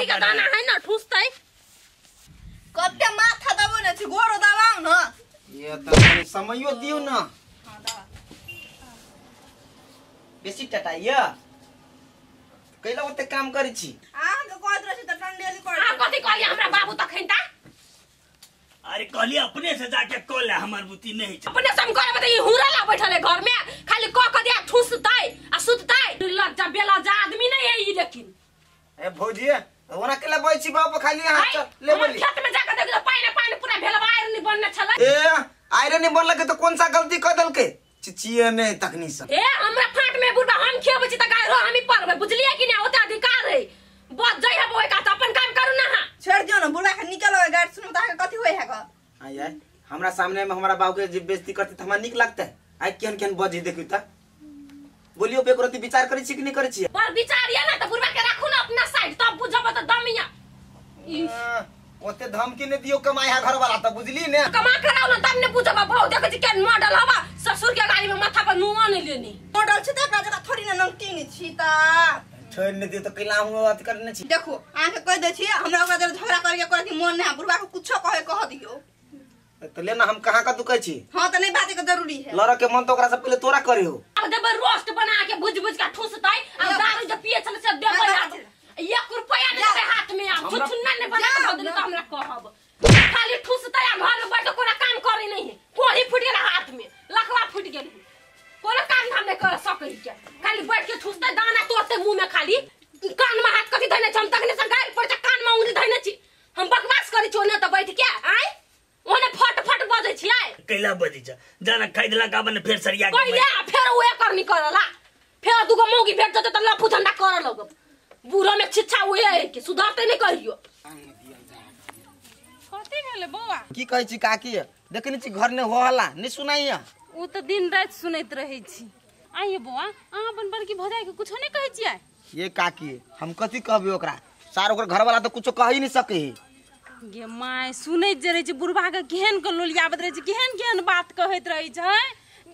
मुर्गी के दाना है ना ठुसतै। कते माथा दबो ने छी गोरो दबाउ न। ये त कनी समयो दियौ न। हां दबा। बेसी टटाइया कैला ओते काम करै छी। अहाँ के कहत रहै छी त टंडेली कर। अहाँ कथि कहलियै हमरा बाबू तखन ता? अरे कहलिए अपने से जाके कॉल हमर बुती नहीं छै। अपने से हम करब त ई हुरा ला बैठल है घर में खाली क क दे ठुसतै आ सुततै। लज्जा बेलज्जा आदमी नहीं है ई। लेकिन ए भौजी ओना केला बजै छी बाप खाली हाथ ले बोली। खेत में जाके देख पानी पानी पूरा भेलवा आयरन बनने छलै। ए आयरन नहीं बनलके त कोन सा गलती क देलके चिचिए ने तखनी से। ए हमरा फाट में बुढ़बा हम खेबै छी त गाय रो हम ही परबै बुझलियै कि नै? ओते अधिकार है बस जइ हब ओइ कात अपन काम करू ना। हां छोड़ दियो न बुढ़बा के निकल गाड़ सुनु त अहाँ कथि होय है ग? आय आय हमरा सामने में हमरा बाबू के जे बेइज्जती करते त हमरा नीक लगतै? आय केहन केहन बजै देखियौ त बोलियो पे करती विचार करै छी कि नै करै छी? पर विचार ये ना त बुढ़बा के राखू ना अपना साइड तब बुझब त दमिया। ओते धमकी नै दियो कमाई है घर वाला त बुझली ने। कमा के लाउ ना तब ने बुझब। बहु देखै छी केहन मॉडल हवा ससुर के गाड़ी में माथा पर नुआ नै लेनी। मॉडल छै त एकरा जगह थोड़ी ना नमकीन छी त छोड़ नै दियो त कैला हम अथि करने छी। देखो अहाँ के कह दै छी हमरा ओकरा जरे झगड़ा करे के करे के मन नै है बुढ़बा के कुछो कहे कह दियो त ले ना हम कहां का दुकै छी। हां त नै बाजे के जरूरी है। लड़ के मन त ओकरा से पहिले तोरा करे हो। अब देबै रोस्ट बना के भुज भुज के ठुसतै आ दारू जे पिए छल से देबै हाथ एक रुपया नै देबै हाथ में आ छुछुन्ना नै बना के दऽ देली त हमरा कहब। खाली ठुसतै आ घर में बैठ के कोनो काम करे नै है। कोढ़ी फुट गेल हाथ में लकवा फुट गेल कोनो काम धाम नै कर सकै के खाली बैठ के ठुसतै दाना तोड़तै मुंह में खाली कान में हाथ कथि धैने छी हम तखने से गारि पड़ कान में उंगली धैने छी हम बकवास करै छी ओने त बैठ के आय ओने फट फट बजै छी आय कैला बजै छ जाना खाइ देला का बने फेर सरिया के कहिया फेर उहे करनी करला फेर दुगो मौगी भेट जतै त लफू धंधा कर लगब। बूढ़ो में शिक्षा उहे है कि सुधरतै नै कहियो। कथि भेलै बौआ? की कहै छी काकी देखने छी घर ने हो हल्ला नै सुनाइया? उ त दिन राति सुनैत रहै छी। आइए बौआ अहाँ अपन बड़की भौजाई के कुछो नै कहै छियै? ये काकी हम कथि कहबै ओकरा सार ओकर घर वाला त कुछो कह ही नै सकै है। गे my सुनैत जे रहै छै बुढ़बा के केहन के लोलियाबैत रहै छै केहन केहन बात कहैत रहै छै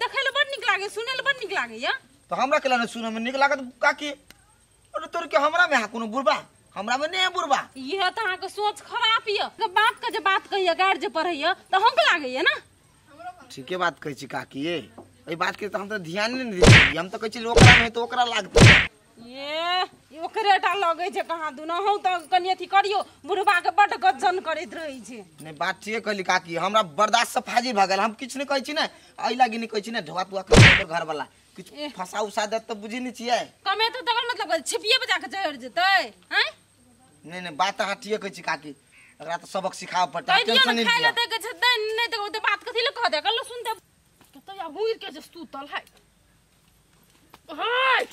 देखै ले बड़ नीक लागै सुनै ले बड़ नीक लागैया। त हमरा केला नै सुनै में नीक लागत काकी? अरे तोर के हमरा में है कोनो बुढ़बा? हमरा में नै है बुढ़बा। इहे त अहाँ के सोच खराब य बाप के जे बात कहैया गारि जे पढ़ैया त हम के लागैया ना। ठीके बात कहै छी काकी एहि बात के त हम त ध्यान नै दै छी। हम त कहै छी ओकरा में है त ओकरा लागतै। ये ओकरे टा लगै छै कहाँ दुना हौ त कनि अथी करियो बुढ़बा के बड गज्जन करैत रहै छै। नै बात ठीके कहली काकी हमरा बर्दाश्त से फाजिल भ गेल। हम किछु नै कहै छी ने एहि लागी नै कहै छी ने ढोआ तुआ के घर वाला किछु फसा उसा देत त बुझी नै छियै। कमेतै तकर मतलब छिपिए बजा के जहर जेतै हैं? नै नै बात अहाँ ठीके कहै छी काकी एकरा त सबक सिखाब पड़तै। टेंशन नै लिअ। खाइ ले दै के छै दै नै त ओते बात कथी ले कह दे कल सुनते त या हुइर के जे सुतल है हाय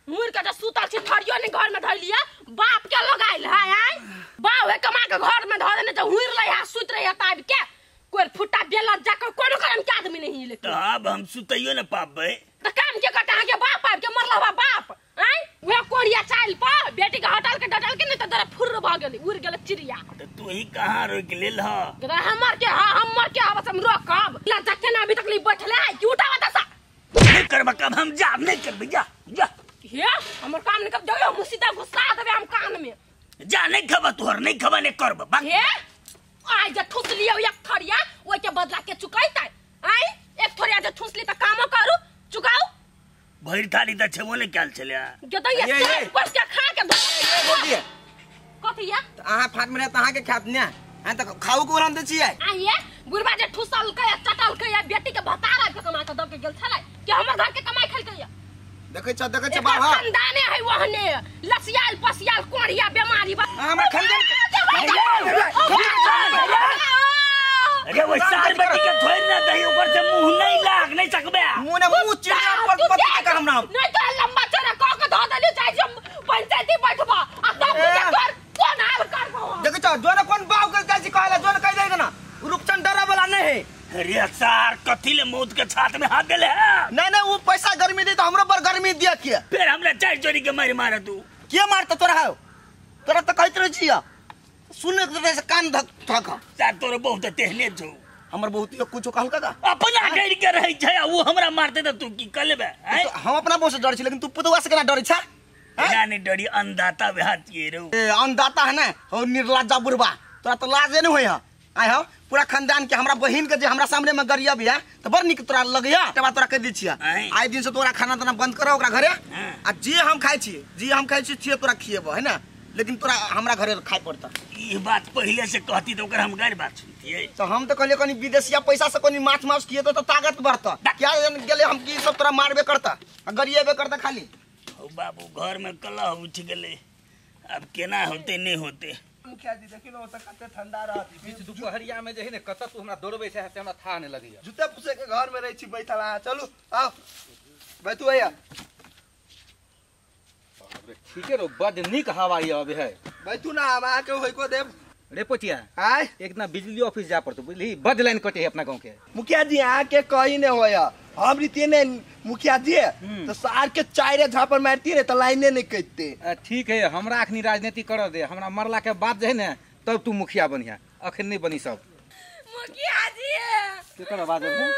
मुर के जे सुतल छी थरियो नै घर में धैलिया बाप के लगाइल है आय बाप हे कमा के घर में धर ने त हुइर लै है सुत रही है ताब के कोई फुटा बेला जाकर कोनो करम के आदमी नहीं ले। त अब हम सुतैयो न पाबे त काम के कटा के बाप आब के मरल हवा बाप आय उहे कोरिया चाइल पर बेटी के हटल के डटल के नै त दर फुर्र भ गेली उड़ गेल चिड़िया। त तू ही कहां रोक लेल ह? हमर के हां हमर के हवा हम रोकब लज्जा केना अभी तक ले बैठले है कि उठावा दसा नहीं करबा कब हम जा नहीं करबे जा जा हे हमर काम नहीं कर जाओ हम सीधा घुसा देबे हम कान में जा नहीं खबा तोहर नहीं खबा नहीं करब हे आय जे ठुस लियो एक थरिया ओइ के बदला के चुकैतै आय एक थरिया जे ठुस ली त कामो करू चुकाऊ भरि थाली त छेबो नै कैल छले जे त ये पर के खा के बोलिए कथि या त अहाँ फाट में त अहाँ के खात ने आ त खाऊ को राम दै छियै आइए बुढ़बा जे ठुसल के चटल के बेटी के भतारा के कमा के द के गेल छलै के हमर घर के कमाई खेलकै या देखै छ बाबा खानदाने है वहने लसियाल पसियाल कोढ़िया बेमारी बा हमरा खानदान अरे वो सार बेटी के थोड़ ना दही ऊपर से मुंह नहीं लाग नहीं सकबे मुंह ने मुंह चिड़िया पर पति के हमरा नहीं तो लंबा चौड़ा क के धो देली जाइ छी पंचायती बैठबा आ तब बुझे तोर कोन हाल करबो। देखै छ जोन कोन बाव के जाइ छी कहला जोन कह देगा ना रूपचंद डरा वाला नहीं है। अरे सार कथी ले मौत के छात में हाथ देले है? नहीं नहीं वो पैसा गर्मी दे तो हमरो पर गर्मी दिया के फिर हमरा चाय चोरी के मार मारे तू के मारता तोरा हो तोरा त कहत रह छिया सुन के से कान धक धक सार तोरे बहुत तेहने छौ हमर बहुत कुछो कहलका का अपना डर के रहै छै आ वो हमरा मारते त तू की कर लेबे? हम अपना बहुत से डर छी लेकिन तू पुतवा से केना डरै छ? केना नहीं डरी अन्नदाता हाथिए रो। ए अन्नदाता है ना हो निर्लज्जा बुढ़बा, तोरा तो लाजे नहीं होय है। आय हो पूरा खानदान के हमरा बहिन के जे हमरा सामने में गरिया भी है तो बड़ निक तोरा लगैया। तबा तोरा कह दै छियै आइ दिन से तोरा खाना ताना बंद कर ओकरा घरे, आ जे हम खाइ छी जे हम खाइ छी से तोरा खिएबो है ना, लेकिन तोरा हमरा घरे खाइ पड़ता। ई बात पहले से कहती तो ओकर हम गैर बात सुनतियै। तो हम तो कहलियै कनी विदेशिया पैसा से कनी माछ मांस खिएतो तो ताकत बढ़ता। क्या गेले हम की सब तोरा मारबे करता आ गरिएबे करता खाली। हो बाबू घर में कलह उठ गेले, अब केना होते नहीं होते। मुखिया जी देखियो ओत कते ठंडा रहत बीच दुपहरिया में जे है ने कत तू हमरा दौड़बै छै से हमरा था नहीं लगैया। जूता फुसे के घर में रहै छी बैठल। अहाँ चलू आओ बैठू भैया। ठीके रो बड नीक हवा ये अबे है। बैठू ना हम अहाँ के होइको देब। रे पोचिया आय एक ना बिजली ऑफिस जा पड़तो बुझली, बड लाइन कटे है अपना गांव के। मुखिया जी अहाँ के कही ने होया, हम रीते ने मुखिया जी तो सार के चारे झापर मारती रे तो लाइने नहीं कटते। ठीक है हमरा अखनी राजनीति कर दे, हमरा मरला के बाद जे है ने तब तू मुखिया बनिहा, अखन नहीं बनी सब। मुखिया जी केकर आवाज है?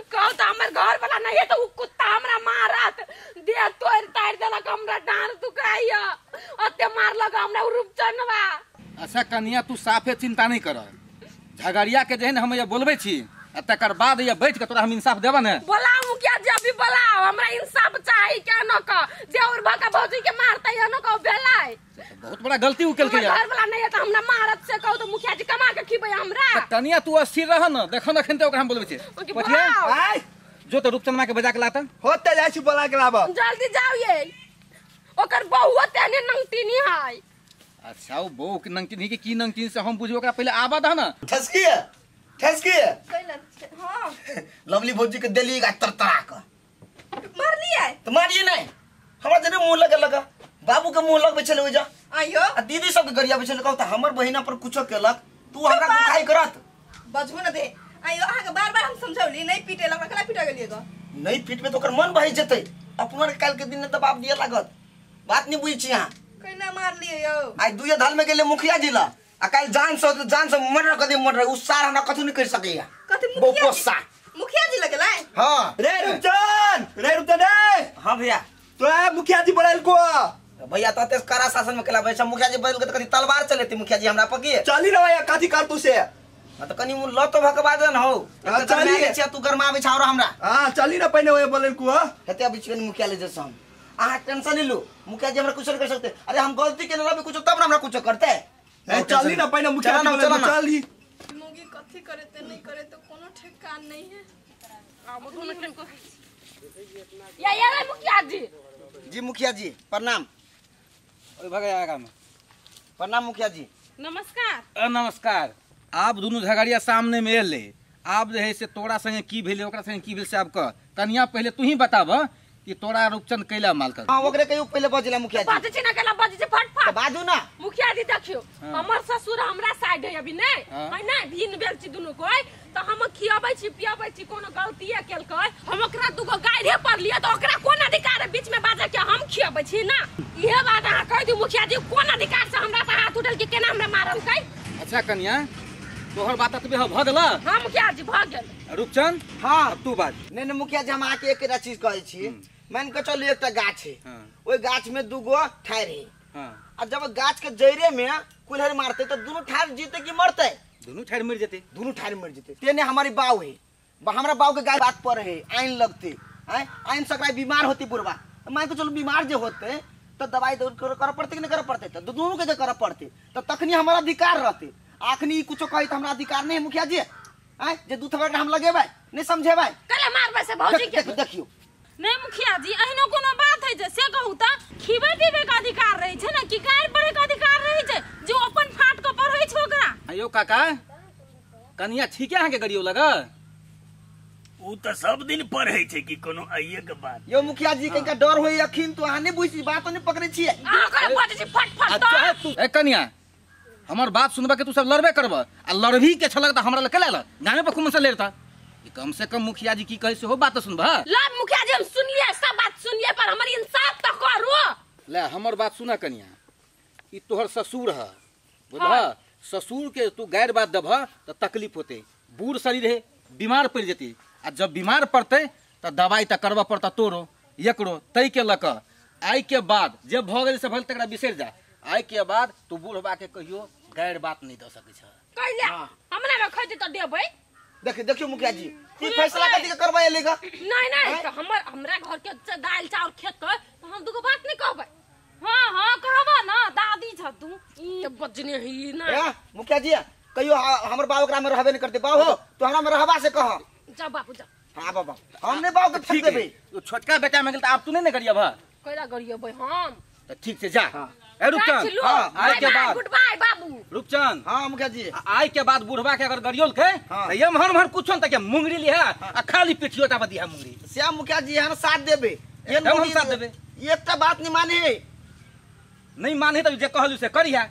कहू तो हमर घर वाला नहीं है तो उ कुत्ता हमरा मारत, देह तोड़ तार देलक, हमरा डांड दुखाइया, अते मारलक हमरा उ रूपचनवा। अच्छा कनिया तू साफे चिंता नहीं कर, झगड़िया के जे है ने हम ये बोलबै छी आ तकर बाद ये बैठ के तोरा हम इंसाफ देबा ने। बोलाओ मुखिया जी अभी बोलाओ, हमरा इंसाफ चाही। क्या न कह जे और भका भौजी के मारतै है न कह भेलै बहुत बड़ा गलती उ केलकै। घर वाला नहीं है तो हमरा मारत से कहू तो मुखिया जी कमा के खिबै हमरा। त कनिया तू अस्थिर रह न, देखो न अखन ते ओकरा हम बोलबै छी। पठिया आय जो तो रूपचंदमा के बजा के लाता होते जाय छी बोला के लाब जल्दी जाओ। ये ओकर बहु तेने नंगतीनी है। अच्छा वो बहु के नंगतीनी के की नंगतीनी से हम बुझबो, ओकरा पहले आबा द न। ठसकी है ठसकी है हां लवली भौजी के देली गा तरतरा के मारलियै त मारिए नहीं, हमरा जने मुंह लगे लगा बाबू के मुंह लगबै छले ओइजा आइयो आ दीदी सब के गरियाबै छले। कहू त हमर बहिना पर कुछो केलक तू हमरा दुखाई करत बजबो न दे। आइयो अहाँ के बार-बार हम समझौली नहीं पीटे लगा, कला पीटा गेलियै ग नहीं पीटबे त ओकर मन बहि जेतै, अपना के काल के दिन ने दबाव दिए लागत। बात नहीं बुझै छी अहाँ केना मारलियै यौ। आइ दुइये धाल में गेलै मुखिया जी ला आ काल जान से मर्डर कर दे मर्डर, उ सार हमरा कथु नहीं कर सकैया। कथि मुखिया मुखिया जी लगलै? हां रे रूपचंद रे रूपचंद रे। हां भैया तो मुखिया जी बोलायल को भैया तो तेज कड़ा शासन में केला भैया मुखिया जी बदल के त कथि तलवार चलेती मुखिया जी हमरा पकी चली रे भैया कथि कर तू से। हां त कनी मु लतो भकवा दे न हो चली छी तू गरमाबै छाउरा हमरा। हां चली ना पहिने ओए बोलायल को हेते अभी छी मुखिया ले जस हम अहाँ टेंशन नहीं लू, मुखिया जी हमरा कुछ नहीं कर सकते। अरे हम गलती केने रहबे कुछ तब ना हमरा कुछ करते। ए चली ना पहिने मुखिया जी बोलायल चली। मुगी कथि करे ते नहीं करे तो कोनो ठेकान नहीं है। या या रे मुखिया जी। जी मुखिया जी प्रणाम। ओए भगया आगा में प्रणाम मुखिया जी। नमस्कार। नमस्कार। आप दुनू झगड़िया सामने में एले, आप जे है से तोरा संगे की भेले ओकरा संगे की भेल से आप कह। कनिया पहले तू ही बताब कि तोरा रूपचंद कैला माल कर। हां ओकरे कहियो पहले बजला मुखिया जी। बाजै छी ना केला बाजै छी फटफट त बाजू ना। मुखिया जी देखियो हमर ससुर हमरा साइड है अभी नहीं है ना, भिन्न भेल छी दुनू कोई त हम खियाबै छी पियाबै छी, कोनो गलतीए केलकै हम ओकरा दुगो गाइरे पर लिया त ओकरा कोन अधिकार है बीच में बाजै के? हम खियाबै छी ना, इहे बात अहाँ कहि दियौ मुखिया जी कोन अधिकार से हमरा पर हाथ उठल के केना हमरा मारलकै? अच्छा कनिया तोहर बात तबे भ गेल? हां मुखिया जी भ गेल। रूपचंद हां तू बाज। नहीं नहीं मुखिया जी हम आके एकटा चीज कहै छी, मान के चलू एकटा गाछ है, ओहि गाछ में दूगो ठाढ़ है, आ जब गाछ के जड़े में कुल्हड़ मारते तो दोनों ठाढ़ जीते कि मरते? दोनों ठाढ़ मर जेते। दोनों ठाढ़ मर जेते। तेने हमारी बाऊ है, हमरा बाऊ के गाय बात पर है आइन लगते, आइन सकरा बीमार होती बुढ़वा, मान के चलू बीमार जे होते तो दवाई कर पड़ते कि नहीं कर पड़ते? तो दोनों के जे कर पड़ते तो तखनी हमारा अधिकार रहते। आखनी कुछो कही तो हमरा अधिकार नहीं है मुखिया जी, आय जे दू थप्पड़ हम लगेबै नहीं समझेबै कले मारबै से भौजी के। देखियो नहीं मुखिया जी एहनो कोनो बात है जे से कहू त खिबै पीबै के अधिकार रहे छै ना कि गारि पढ़ै के अधिकार रहे छै जे अपन फाट के पढ़ै छै ओकरा। आयो काका कनिया ठीक है अहाँ के गरियो लग? उ त सब दिन पढ़ै छै कि कोनो आइए के बात। यो मुखिया जी के डर होई अखिन तो अहाँ नहीं बुझी बात नहीं पकड़ै छियै। अहाँ करे बाजै छी फटफट। अच्छा तू ए कनिया हमर बात सुनबा के तू सब लड़बे करब आ लड़भी के छलक त हमरा ल केला ल गामे पर कुमन से लेरता कम से कम मुखिया जी की कहे से हो बात सुनबा। ला मुखिया जी हम सुनलिए सब बात सुनलिए पर हमर इंसाफ त करू। ले हमर बात सुना कनिया, ई तोहर ससुर है बुझला, ससुर के तू गैर बात दबह त तकलीफ होते, बूढ़ शरीर है बीमार पड़ जेती आ जब बीमार पड़ते त दवाई त करबा पड़ता तोरो एकरो तै के लक आइ के बाद जे भऽ गेल से भल तकरा बिसरि जा। आइ के बाद तू बुढ़बा के कहियो गैर बात नहीं दऽ सकै छ। कैला हमरा में खैते त देबै। देखियो देखियो मुखिया जी ई फैसला कथि के करबै लेगा? नहीं नहीं त हमर हमरा घर के दाल चाउर खेत त हम दुगो बात नहीं कहबै। हां हां कहबा ना दादी छ तू त बजने ही ना। ए मुखिया जी कहियो हमर बाप ओकरा में रहबे नहीं करते। बाप हो तो हमरा में रहबा से कह। जा बाबू जा। हां बाबा हम नहीं बाप के फेंक देबै। तो छोटका बेटा में गेल त आब तू नहीं ने करियब। कैला गरियबै हम? त ठीक से जा। ए रूपचंद हां आइ के बाद गुड बाय बाबू। रूपचंद हां मुखिया जी आइ के बाद बुढ़वा के अगर गरियोल के त ये महर महर कुछो न त के मुंगरी लिहा आ खाली पिठियोटा पर दिहा मुंगरी। श्याम मुखिया जी हम साथ देबै। हम साथ देबै। एकटा बात नहीं माने है। नहीं माने त जे कहलु से करिहा।